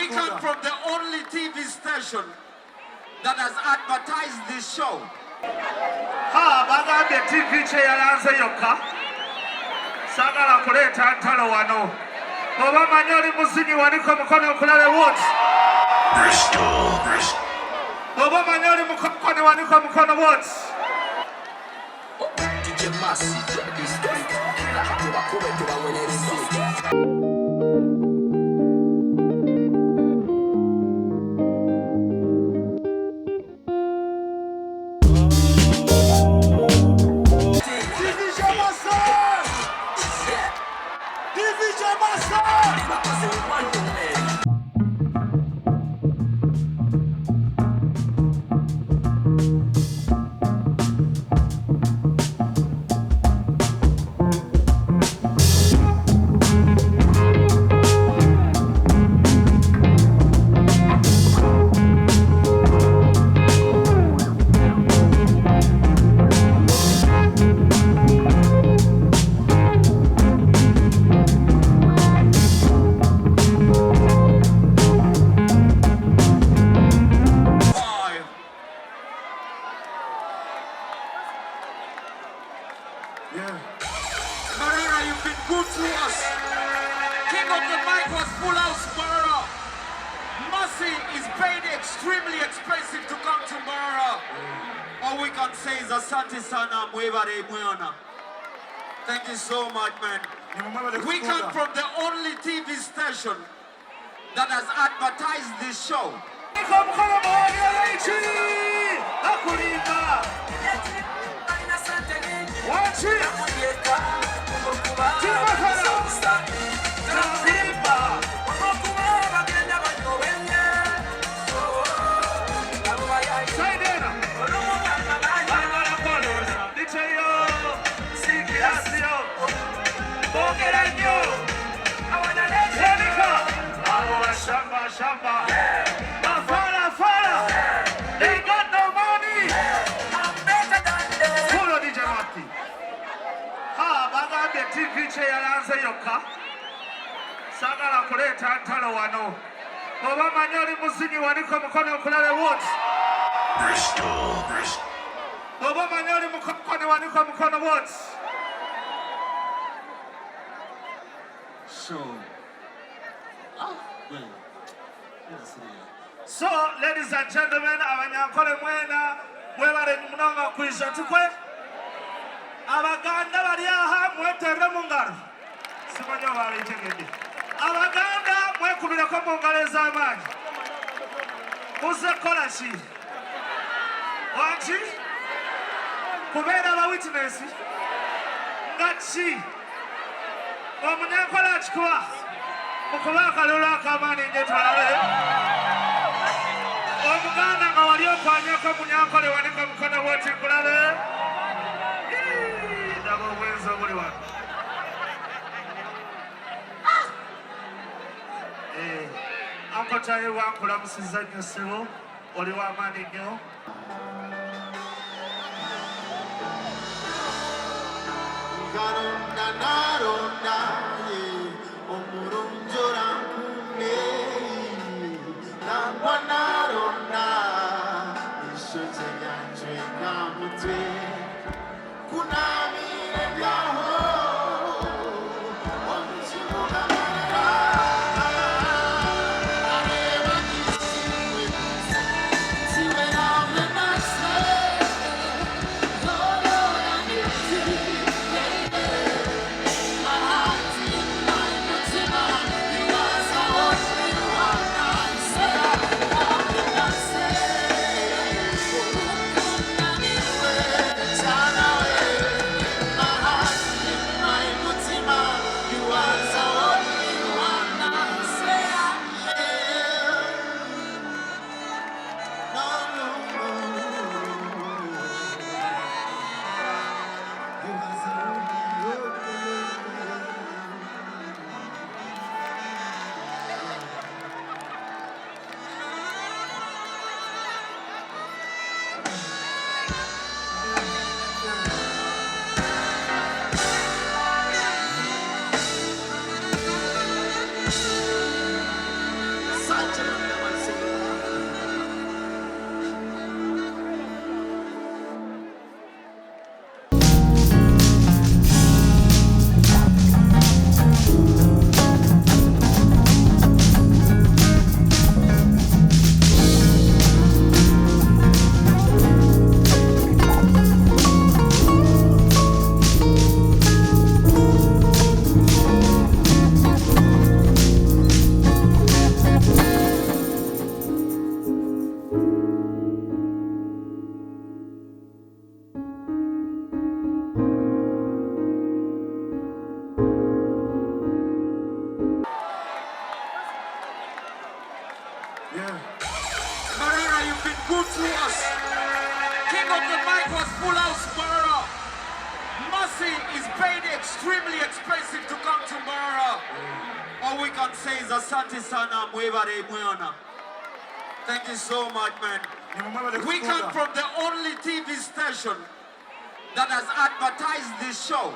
We come from the only TV station that has advertised this show. Ha, bagambye TV kyeyalanze yokka. Sagala kuleeta ntalo wano. Oba manyi oli muzinyi wanika omukono okulale what? Bristol. Bristol. Oba manyi oli mukono wanika omukono what? DJ Massy, this tubakube tubawenereze. Five. Yeah. Mbarara, you've been good to us. King of the mic was full house, Mbarara. Mercy is paid extremely expensive to come to Mbarara. All we can say is Asante Sana Mwebare Mweona. Thank you so much, man. We come from the only TV station that has advertised this show. Omukono muwagire ki? Akulimba. Wanki? Akulimba. Side eno. Bagala kwolooza. Biteyo. Sikirasiyo. Boogera nnyo. Tandika. Abo bashamba shamba. Bafala fala. They got no money. Kulo DJ Mati. Ha, bagambye TV kyeyalanze yokka. Sagala kuleeta ntalo wano. Oba manyi oli muzinyi wanika omukono okulale what? Bristol. Bristol. Oba manyi oli mukono wanika omukono what? So, well, yes, yeah. So, ladies and gentlemen, abanyankole mwena mwebale munonga kwija tukwe. Abaganda bali aha mweterere mu ngaro. Simanyi oba abitegedde. Abaganda mwekubireko mu ngalo ez'amaanyi. Muzze kukola ki? Wanki? Kubeera ba witness? Nga ki? Omunyankole akikuba mukuba akalulu ak'amaanyi nnyo tulabe. Omuganda nga wali okwanyako munyankole wanika omukono bw'oti nkulabe. Ii, Ndaba obwenzi obuli wano. Eh, Uncle Tayewa nkulamusizza nnyo ssebo, oli w'amaanyi nnyo. Nkaronda naronda ye omurungi orankunde nangwa naronda ishokye ryancweka mutwe kunamire ryaho omu kibuga marara areba kisiwe siwe namwe nase Mbarara, you've been good to us. King of the mic was full house, Mbarara. Mercy is paid extremely expensive to come to Mbarara. All we can say is Asante Sana Mwebare Mweona. Thank you so much, man. We come from the only TV station that has advertised this show.